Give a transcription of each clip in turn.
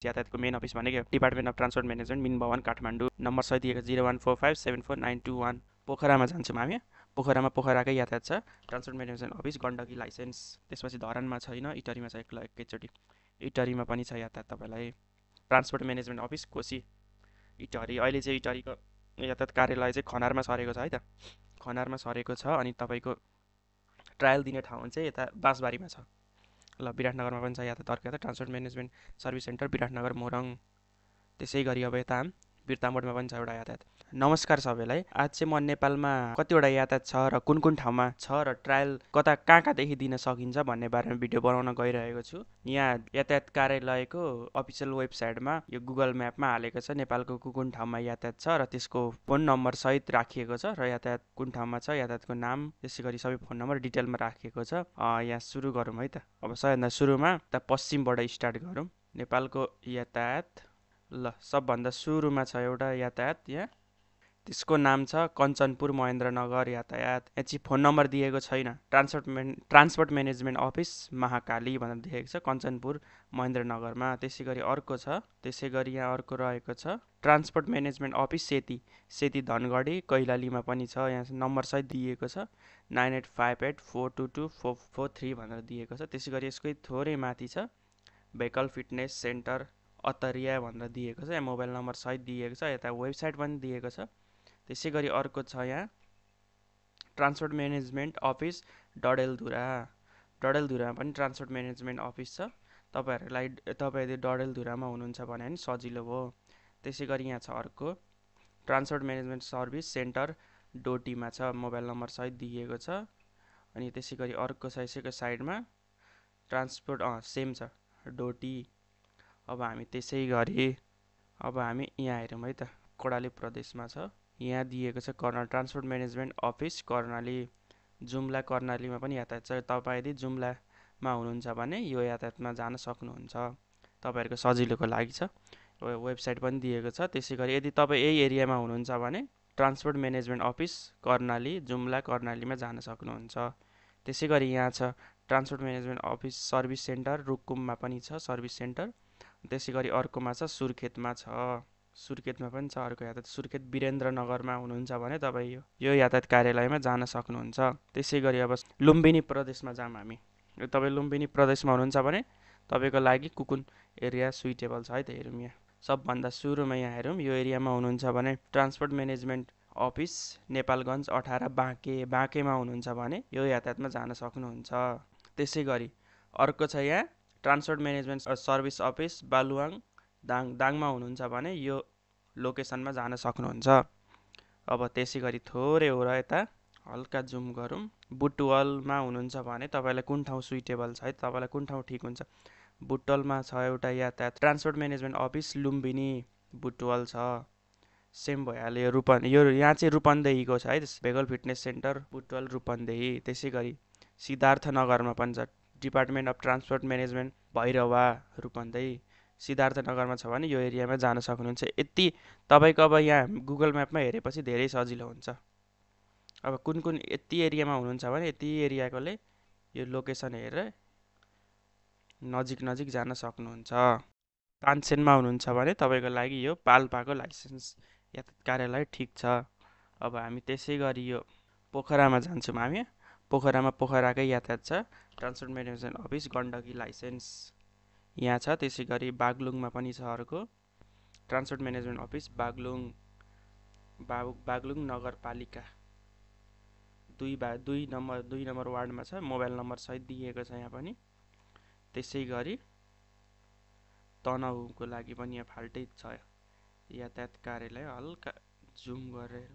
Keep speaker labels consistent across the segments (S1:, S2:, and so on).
S1: यातायातको main office भनेको department of transport management Min Bhawan Kathmandu. Number सहित दिएको 0145744921। पोखरामा जान्छौँ हामी। पोखरामा पोखराकै यातायात छ। Transport management office Gandaki licence. त्यसपछि धरानमा छैन, इटरीमा छ एकैचोटि। इटरीमा पनि छ यातायात तपाईँलाई। Transport management office Koshi Itahari. अहिले चाहिँ इटरीको यातायात कार्यालय चाहिँ खनारमा सरेको छ है त। खनारमा सरेको छ। अनि तपाईँको ट्रायल दिने ठाउँ चाहिँ यता बाँसबारीमा छ। ल विराटनगरमा पनि छ यातायात अर्को यातायात transport management service centre Biratnagar Morang. त्यसै गरी अब यता बिर्तामोडमा पनि छ एउटा यातायात। नमस्कार सबैलाई। आज चाहिँ म नेपालमा कतिवटा यातायात छ र कुन कुन ठाउँमा छ र ट्रायल कहाँ कहाँदेखि दिन सकिन्छ भन्ने बारेमा भिडियो बनाउन गइरहेको छु। यहाँ यातायात कार्यालयको अफिसियल वेबसाइटमा यो गुगल म्यापमा हालेको छ नेपालको कुन ठाउँमा यातायात छ र त्यसको फोन नम्बर सहित राखिएको छ र यातायात कुन ठाउँमा छ, यातायातको नाम, त्यसै गरी सबै फोन नम्बर डिटेलमा राखिएको छ। यहाँ सुरु गरौँ है त। अब सबैभन्दा सुरुमा त पश्चिमबाट स्टार्ट गरौँ। नेपालको यातायात। ल सबभन्दा सुरुमा छ एउटा यातायात यहाँ। त्यसको नाम छ कञ्चनपुर महेन्द्रनगर यातायात। यहाँ चाहिँ फोन नम्बर दिएको छैन। ट्रान्सपोर्ट म्यानेजमेन्ट अफिस महाकाली भनेर दिएको छ कञ्चनपुर महेन्द्रनगरमा। त्यसै गरी अर्को छ। त्यसै गरी यहाँ अर्को रहेको छ transport management office Seti Dhangadhi कैलालीमा पनि छ। यहाँ नम्बर सहित दिएको छ 9858422443 भनेर दिएको छ। त्यसै गरी यसकै थोरै माथि छ भेहिकल फिटनेस सेन्टर अतरिया भनेर दिएको छ। यहाँ मोबाइल नम्बर सहित दिएको छ। यता वेबसाइट पनि दिएको छ। त्यसै गरी अर्को छ यहाँ ट्रान्सपोर्ट म्यानेजमेन्ट अफिस डडेलधुरा। डडेलधुरामा पनि ट्रान्सपोर्ट म्यानेजमेन्ट अफिस छ। तपाईँहरूले डडेलधुरामा हुनुहुन्छ भने पनि सजिलो हो। त्यसै गरी यहाँ छ अर्को ट्रान्सपोर्ट म्यानेजमेन्ट सर्भिस सेन्टर डोटीमा छ। मोबाइल नम्बर सहित दिएको छ। अनि त्यसै गरी अर्को छ यसैको साइडमा ट्रान्सपोर्ट सेम छ डोटी। अब हामी त्यसै गरी अब हामी यहाँ हेरौँ है त। कर्णाली प्रदेशमा छ। यहाँ दिएको छ transport management office Karnali. Jumla कर्णालीमा पनि यातायात छ। तपाईँ यदि जुम्लामा हुनुहुन्छ भने यो यातायातमा जान सक्नुहुन्छ। तपाईँहरूको सजिलोको लागि छ। वेबसाइट पनि दिएको छ। त्यसै गरी यदि तपाईँ यही एरियामा हुनुहुन्छ भने transport management office Karnali Jumla कर्णालीमा जान सक्नुहुन्छ। त्यसै गरी यहाँ छ transport management office service center रुकुममा पनि छ सर्भिस सेन्टर। त्यसै गरी अर्कोमा छ सुर्खेतमा छ। सुर्खेतमा पनि छ अर्को यातायात। सुर्खेत वीरेन्द्रनगरमा हुनुहुन्छ भने तपाईँ यो यातायात कार्यालयमा जान सक्नुहुन्छ। त्यसै गरी अब लुम्बिनी प्रदेशमा जाऊँ हामी। तपाईँ लुम्बिनी प्रदेशमा हुनुहुन्छ भने तपाईँको लागि कुन एरिया सुइटेबल छ है त हेरौँ। यहाँ सबभन्दा सुरुमा यहाँ हेरौँ। यो एरियामा हुनुहुन्छ भने ट्रान्सपोर्ट म्यानेजमेन्ट अफिस नेपालगञ्ज 18 बाँकेमा हुनुहुन्छ भने यो यातायातमा जान सक्नुहुन्छ। त्यसै गरी अर्को छ यहाँ ट्रान्सपोर्ट म्यानेजमेन्ट सर्भिस अफिस बालुवाङ दाङमा हुनुहुन्छ भने यो लोकेसनमा जान सक्नुहुन्छ। अब त्यसै गरी थोरै हो र यता हल्का जुम गरौँ। बुटवलमा हुनुहुन्छ भने तपाईँलाई कुन ठाउँ सुइटेबल छ है, तपाईँलाई कुन ठाउँ ठिक हुन्छ। बुटवलमा छ एउटा यातायात transport management office Lumbini Butwal छ। सेम भइहाल्यो यो यहाँ चाहिँ रूपन्देहीको छ है vehicle fitness center Butwal Rupandehi. त्यसै गरी सिद्धार्थनगरमा पनि छ department of transport management Bhairahawa Rupandehi. सिद्धार्थनगरमा छ भने यो एरियामा जान सक्नुहुन्छ। यति तपाईँको अब यहाँ गुगल म्यापमा हेरेपछि धेरै सजिलो हुन्छ। अब कुन यति एरियामा हुनुहुन्छ भने यति एरियाकोले यो लोकेसन हेरेर नजिक जान सक्नुहुन्छ। तानसेनमा हुनुहुन्छ भने तपाईँको लागि यो पाल्पाको लाइसेन्स यातायात कार्यालय ठिक छ। अब हामी त्यसै गरी यो पोखरामा जान्छौँ हामी। पोखरामा पोखराकै यातायात छ transport management office Gandaki licence यहाँ छ। त्यसै गरी बागलुङमा पनि छ अर्को ट्रान्सपोर्ट म्यानेजमेन्ट अफिस बागलुङ नगरपालिका 2 नम्बर वार्डमा छ। मोबाइल नम्बर सहित दिएको छ यहाँ पनि। त्यसै गरी तनहुँको लागि पनि यहाँ फाल्टै छ यातायात कार्यालय। हल्का जुम गरेर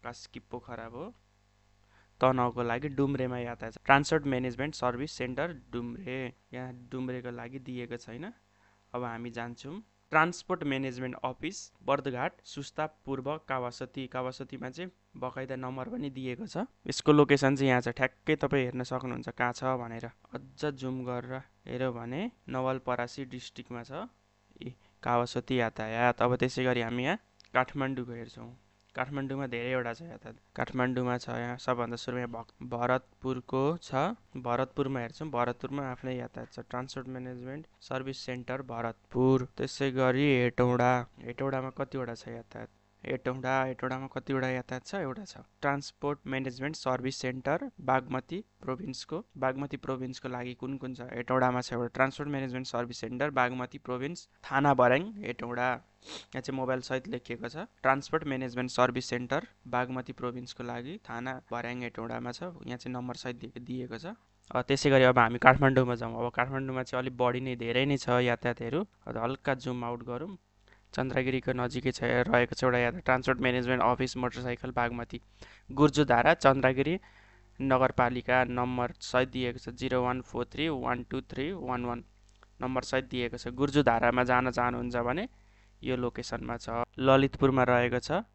S1: कास्की पोखरा भयो। तनहुँको लागि डुम्रेमा यातायात छ transport management service centre Dumre. यहाँ डुम्रेको लागि दिएको छैन। अब हामी जान्छौँ ट्रान्सपोर्ट म्यानेजमेन्ट अफिस बर्दघाट सुस्ता पूर्व कावासतीमा चाहिँ बकाइदा नम्बर पनि दिएको छ। यसको लोकेसन चाहिँ यहाँ छ। ठ्याक्कै तपाईँ हेर्न सक्नुहुन्छ कहाँ छ भनेर। अझ जुम गरेर हेऱ्यो भने नवलपरासी डिस्ट्रिक्टमा छ कावासती यातायात। अब त्यसै गरी हामी यहाँ काठमाडौँको हेर्छौँ। काठमाडौँमा धेरैवटा छ यातायात। काठमाडौँमा छ यहाँ सबभन्दा सुरुमा भरतपुरको छ। भरतपुरमा हेर्छौँ, भरतपुरमा आफ्नै यातायात छ, transport management service centre Bharatpur. त्यसै गरी हेटौँडा, हेटौँडामा कतिवटा छ यातायात? हेटौँडामा कतिवटा यातायात छ? एउटा छ। Transport management service center Bagmati प्रोभिन्सको लागि कुन कुन छ? हेटौँडामा छ एउटा transport management service center Bagmati province Thana Bharyang Hetauda. यहाँ चाहिँ मोबाइल सहित लेखिएको छ। Transport management service center Bagmati प्रोभिन्सको लागि थाना भर्याङ हेटौँडामा छ। यहाँ चाहिँ नम्बर सहित दिएको छ। त्यसै गरी अब हामी काठमाडौँमा जाउँ। अब काठमाडौँमा चाहिँ अलिक बढी नै धेरै नै छ यातायातहरू। हल्का जुम आउट गरौँ। चन्द्रगिरीको नजिकै रहेको छ एउटा यातायात transport management office motorcycle Bagmati Gurjudhara Chandragiri नगरपालिका नम्बर सहित दिएको छ 0143123111 नम्बर सहित दिएको छ। गुर्जुधारामा जान चाहनुहुन्छ भने यो लोकेसनमा छ। ललितपुरमा रहेको छ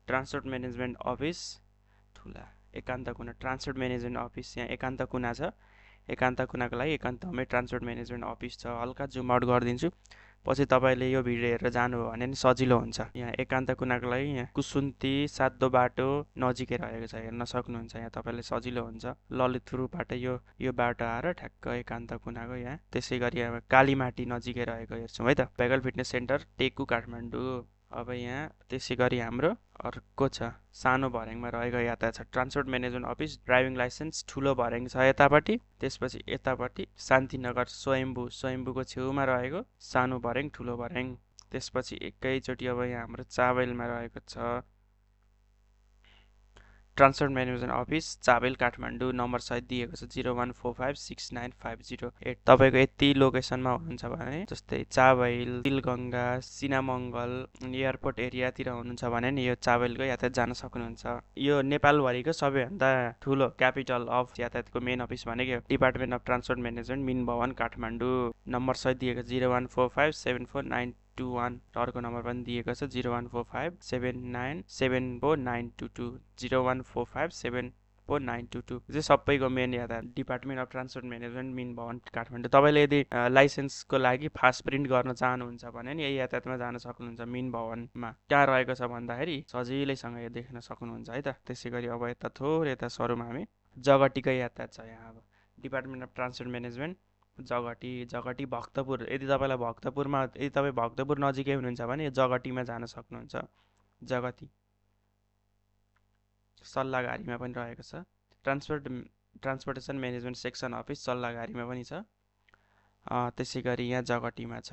S1: ट्रान्सपोर्ट म्यानेजमेन्ट अफिस ठुला एकान्त कुना ट्रान्सपोर्ट म्यानेजमेन्ट अफिस। यहाँ एकान्त कुना छ। एकान्त कुनाको लागि एकान्तमै ट्रान्सपोर्ट म्यानेजमेन्ट अफिस छ। हल्का जुम आउट गरिदिन्छु, पछि तपाईँले यो भिडियो हेरेर जानुभयो भने नि सजिलो हुन्छ। यहाँ एकान्त कुनाको लागि यहाँ कुसुन्ती सातो बाटो नजिकै रहेको छ, हेर्न सक्नुहुन्छ। यहाँ तपाईँले सजिलो हुन्छ। ललितपुरबाट यो बाटो आएर ठ्याक्क एकान्त कुनाको यहाँ। त्यसै गरी अब कालीमाटी नजिकै रहेको हेर्छौँ है त, भेकल फिटनेस सेन्टर टेकु काठमाडौँ। अब यहाँ त्यसै गरी हाम्रो अर्को छ सानो भर्याङमा रहेको यातायात छ transport management office driving licence ठुलो भर्याङ छ यतापट्टि। त्यसपछि यतापट्टि शान्तिनगर स्वयम्भूको छेउमा रहेको सानो भर्याङ ठुलो भर्याङ। त्यसपछि एकैचोटि अब यहाँ हाम्रो चाबेलमा रहेको छ transport management office Chabahil Kathmandu number सहित दिएको छ 0145695008। तपाईँको यति लोकेसनमा हुनुहुन्छ भने जस्तै चाबेल तिलगङ्गा सिनामङ्गल एयरपोर्ट एरियातिर हुनुहुन्छ भने नि यो चाबेलको यातायात जान सक्नुहुन्छ। यो नेपालभरिको सबैभन्दा ठुलो क्यापिटल अफ यातायातको मेन अफिस भनेको department of transport management Min Bhawan Kathmandu number सहित दिएको 0145744921। अर्को नम्बर पनि दिएको छ 0145797492 0145744922 चाहिँ सबैको मेन यातायात department of transport management Min Bhawan Kathmandu. तपाईँले यदि लाइसेन्सको लागि फास्ट प्रिन्ट गर्न चाहनुहुन्छ भने नि यही यातायातमा जान सक्नुहुन्छ। मिन भवनमा कहाँ रहेको छ भन्दाखेरि सजिलैसँग यो देख्न सक्नुहुन्छ है त। त्यसै गरी अब यता थोरै यता सरौँ हामी जगटीकै यातायात छ यहाँ। अब department of transport management Jagati Bhaktapur. यदि तपाईँ भक्तपुर नजिकै हुनुहुन्छ भने जगटीमा जान सक्नुहुन्छ। जगती सल्लाहघारीमा पनि रहेको छ। ट्रान्सपोर्टेसन म्यानेजमेन्ट सेक्सन अफिस सल्लाहघारीमा पनि छ। त्यसै गरी यहाँ जगटीमा छ,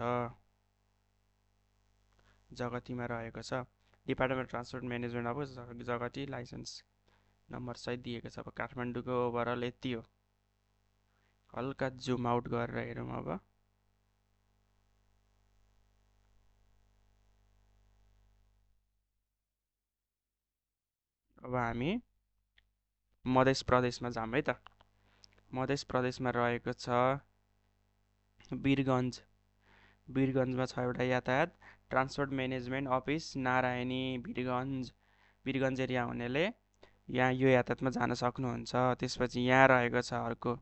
S1: जगतीमा रहेको छ department transport management office Jagati license number सहित दिएको छ। अब काठमाडौँको ओभरअल यति हो। हल्का जुम आउट गरेर हेरौँ। अब हामी मध्य प्रदेशमा जाऊँ है त। मध्य प्रदेशमा रहेको छ वीरगन्जमा छ एउटा यातायात transport management office Narayani Birgunj area हुनेले यहाँ यो यातायातमा जान सक्नुहुन्छ। त्यसपछि यहाँ रहेको छ अर्को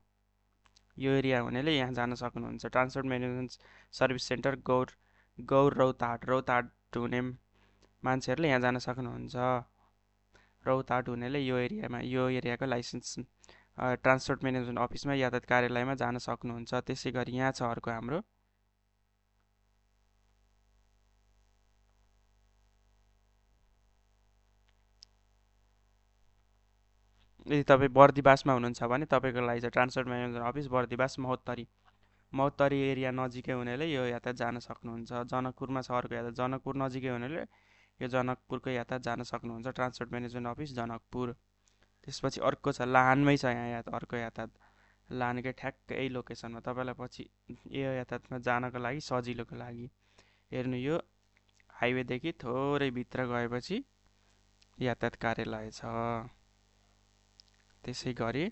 S1: यो एरिया हुनेले यहाँ जान सक्नुहुन्छ। ट्रान्सपोर्ट म्यानेजमेन्ट सर्भिस सेन्टर गौर रौतहाट हुने मान्छेहरूले यहाँ जान सक्नुहुन्छ। रौतहाट हुनेले यो एरियाको लाइसेन्स ट्रान्सपोर्ट म्यानेजमेन्ट अफिसमा यातायात कार्यालयमा जान सक्नुहुन्छ। त्यसै गरी यहाँ छ अर्को हाम्रो यदि तपाईँ बर्दिवासमा हुनुहुन्छ भने तपाईँको लागि चाहिँ transport management office Bardibas Mahottari area नजिकै हुनेले यो यातायात जान सक्नुहुन्छ। जनकपुरमा छ अर्को यातायात जनकपुर नजिकै हुनेले यो जनकपुरको यातायात जान सक्नुहुन्छ ट्रान्सपोर्ट म्यानेजमेन्ट अफिस जनकपुर। त्यसपछि अर्को छ लाहानमै छ यहाँ अर्को यातायात लाहानकै ठ्याक्कै यही लोकेसनमा। तपाईँलाई पछि यो यातायातमा जानको लागि सजिलोको लागि हेर्नु यो हाइवेदेखि थोरै भित्र गएपछि यातायात कार्यालय छ। त्यसै गरी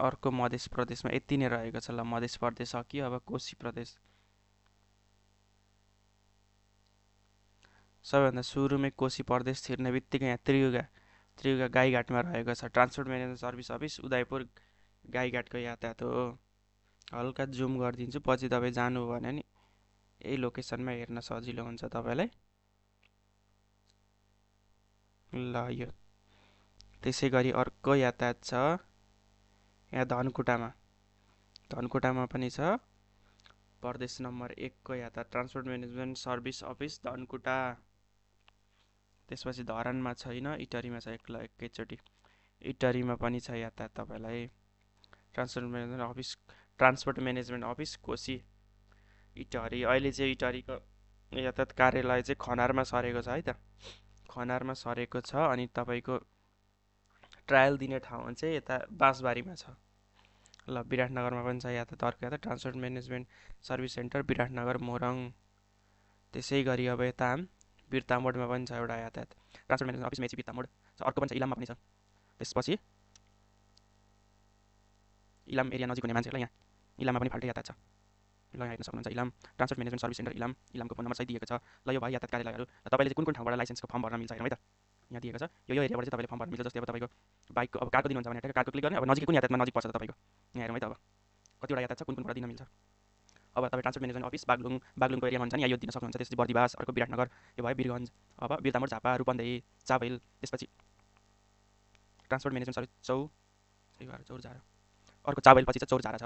S1: अर्को मध्य प्रदेशमा यति नै रहेको छ। ल मध्य प्रदेश सकियो। अब कोशी प्रदेश सबैभन्दा सुरुमै कोशी प्रदेश छिर्ने बित्तिकै यहाँ त्रियुगा गाईघाटमा रहेको छ transport management service office Udayapur गाईघाटको यातायात हो। हल्का जुम गरिदिन्छु, पछि तपाईँ जानुभयो भने नि यही लोकेसनमा हेर्न सजिलो हुन्छ तपाईँलाई। ल यो त्यसै गरी अर्को यातायात छ यहाँ धनकुटामा पनि छ प्रदेश नम्बर 1 को यातायात transport management service office Dhankuta. त्यसपछि धरानमा छैन, इटरीमा छ एकैचोटि। इटरीमा पनि छ यातायात तपाईँलाई transport management office Koshi Itahari. अहिले चाहिँ इटरीको यातायात कार्यालय चाहिँ खनारमा सरेको छ है त, खनारमा सरेको छ। अनि तपाईँको ट्रायल दिने ठाउँ चाहिँ यता बाँसबारीमा छ। ल विराटनगरमा पनि छ यातायात अर्को यातायात transport management service centre Biratnagar Morang. त्यसै गरी अब यता बिर्तामोडमा पनि छ एउटा यातायात transport management office Mechi Birtamod. अर्को पनि छ इलाममा पनि छ। त्यसपछि इलाम एरिया नजिक हुने मान्छेहरूलाई यहाँ इलाममा पनि फाल्टै यातायात छ। ल यहाँ हेर्न सक्नुहुन्छ Ilam transport management service center Ilam. इलामको फोन नम्बर सहित दिएको छ। ल यो भयो यातायात कार्यालयहरू। र तपाईँले चाहिँ कुन ठाउँबाट लाइसेन्सको फर्म भर्न मिल्छ हेरौँ है त। यहाँ दिएको छ यो एरियाबाट चाहिँ तपाईँले फर्म भर्न मिल्छ। जस्तै अब तपाईँको बाइकको अब कारको दिनुहुन्छ भने कारको क्लिक गर्ने। अब नजिकै कुन यातायातमा नजिक पर्छ त तपाईँको यहाँ हेरौँ है त। अब कतिवटा यातायात छ कुनबाट दिन मिल्छ। अब तपाईँ ट्रान्सपोर्ट म्यानेजमेन्ट अफिस बागलुङको एरियामा हुन्छ नि यहाँ यो दिन सक्नुहुन्छ। त्यसपछि बर्दिवास, अर्को विराटनगर, यो भयो वीरगञ्ज, अब बिर्तामोड, झापा, रूपन्देही, चाबेल। त्यसपछि ट्रान्सपोर्ट म्यानेजमेन्ट सर्भिस चौरझारा, अर्को चाबेल पछि चाहिँ चौरझारा छ।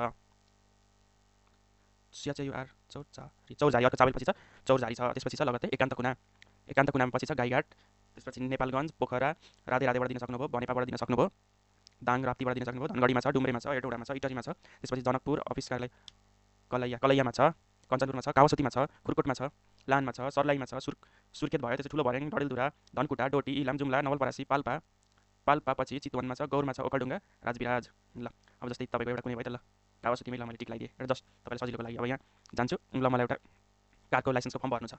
S1: CHUR चौरझारी अर्को चाबेल पछि छ चौरझारी छ। त्यसपछि छ लगत्तै एकान्त कुनामा पछि छ गाईघाट। त्यसपछि नेपालगञ्ज, पोखरा, राधेराधेबाट दिन सक्नुभयो, बनेपाबाट दिन सक्नुभयो, दाङ राप्तीबाट दिन सक्नुभयो, धनगढीमा छ, डुम्रेमा छ, हेटौडामा छ, इटरीमा छ। त्यसपछि जनकपुर अफिस कार्यालय कलैयामा छ, कञ्चनपुरमा छ, कावासोतीमा छ, खुरकोटमा छ, लानमा छ, सर्लाहीमा छ, सुर्खेत भयो। त्यसपछि ठुलो भर्याङ, डडेलधुरा, धनकुटा, डोटी, इलाम, जुम्ला, नवलपरासी, पाल्पा पछि चितवनमा छ, गौरमा छ, ओखलढुङ्गा, राजविराज। ल अब जस्तै तपाईँको एउटा कुनै भयो त ल कावासोतीमै ल मैले टिक लगाइदिएँ एउटा जस्ट तपाईँलाई सजिलोको लागि। अब यहाँ जान्छु ल मलाई एउटा कारको लाइसेन्सको फर्म भर्नु छ।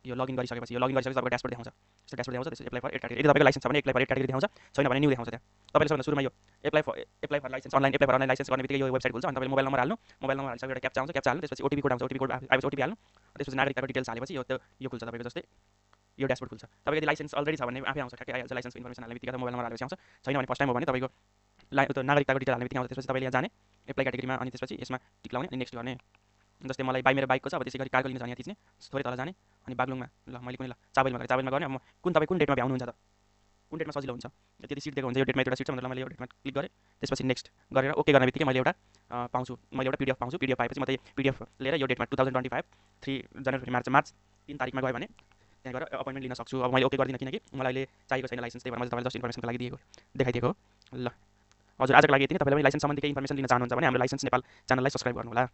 S1: यो लगइन गरिसकेपछि तपाईँको ड्यासबोर्ड देखाउँछ। यस्तो ड्यासबोर्ड देखाउँछ। त्यसपछि एप्लाई फर एड क्याटेगोरी यदि तपाईँको लाइसेन्स छ भने एप्लाई फर एड क्याटेगोरी देखाउँछ, छैन भने न्यू देखाउँछ। त्यहाँ तपाईँले सबभन्दा सुरुमा यो apply for licence online licence गर्ने बित्तिकै यो वेबसाइट खुल्छ। अनि तपाईँले मोबाइल नम्बर हाल्नु, मोबाइल नम्बर हालिसकेपछि एउटा क्याप्चा आउँछ, क्याप्चा हाल्नु। त्यसपछि ओटिपी कोड आउँछ, ओटिपी कोड आएपछि ओटिपी हाल्नु। त्यसपछि नागरिकताको डिटेल्स हालेपछि यो खुल्छ तपाईँको। जस्तै यो ड्यासबोर्ड खुल्छ। तपाईँको यदि लाइसेन्स अलरेडी छ भने आफै आउँछ, ठ्याक्कै आइहाल्छ। लाइसेन्सको इन्फर्मेसन हाल्ने बित्तिकै मोबाइल नम्बर हालेपछि आउँछ, छैन भने फर्स्ट टाइम हो भने तपाईँको नागरिकताको डिटेल हाल्ने बित्तिकै आउँछ। त्यसपछि तपाईँले यहाँ जाने एप्लाई क्याटेगोरीमा, अनि त्यसपछि यसमा टिक लगाउने अनि नेक्स्ट गर्ने। जस्तै मलाई मेरो बाइकको छ, अब त्यसै गरी कारको लिन छ यहाँ थिच्ने थोरै तल जाने अनि बागलुङमा ल मैले कुनै ल चाबेलमा गर्ने। अब म तपाईँ कुन डेटमा भ्याउनुहुन्छ त, कुन डेटमा सजिलो हुन्छ। त्यति सिट दिएको हुन्छ, यो डेटमा एउटा सिट छ मतलब मैले यो डेटमा क्लिक गरेँ। त्यसपछि नेक्स्ट गरेर ओके गर्ने बित्तिकै मैले एउटा पिडिएफ पाउँछु। पिडिएफ पाएपछि म त्यही पिडिएफ लिएर यो डेटमा 2025 3 जनवरी मार्च 3 तारिकमा गयो भने त्यहाँ गएर अपोइन्टमेन्ट लिन सक्छु। अब मैले ओके गर्दिनँ किनकि मलाई अहिले चाहिएको छैन लाइसेन्स, त्यही भएर मैले तपाईँलाई जस्ट इन्फर्मेसनको लागि देखाइदिएको हो। ल हजुर आजको लागि यति नै। तपाईँले पनि लाइसेन्स सम्बन्धी केही इन्फर्मेसन लिन चाहनुहुन्छ भने हाम्रो लाइसेन्स नेपाल च्यानललाई सब्स्क्राइब गर्नुहोला।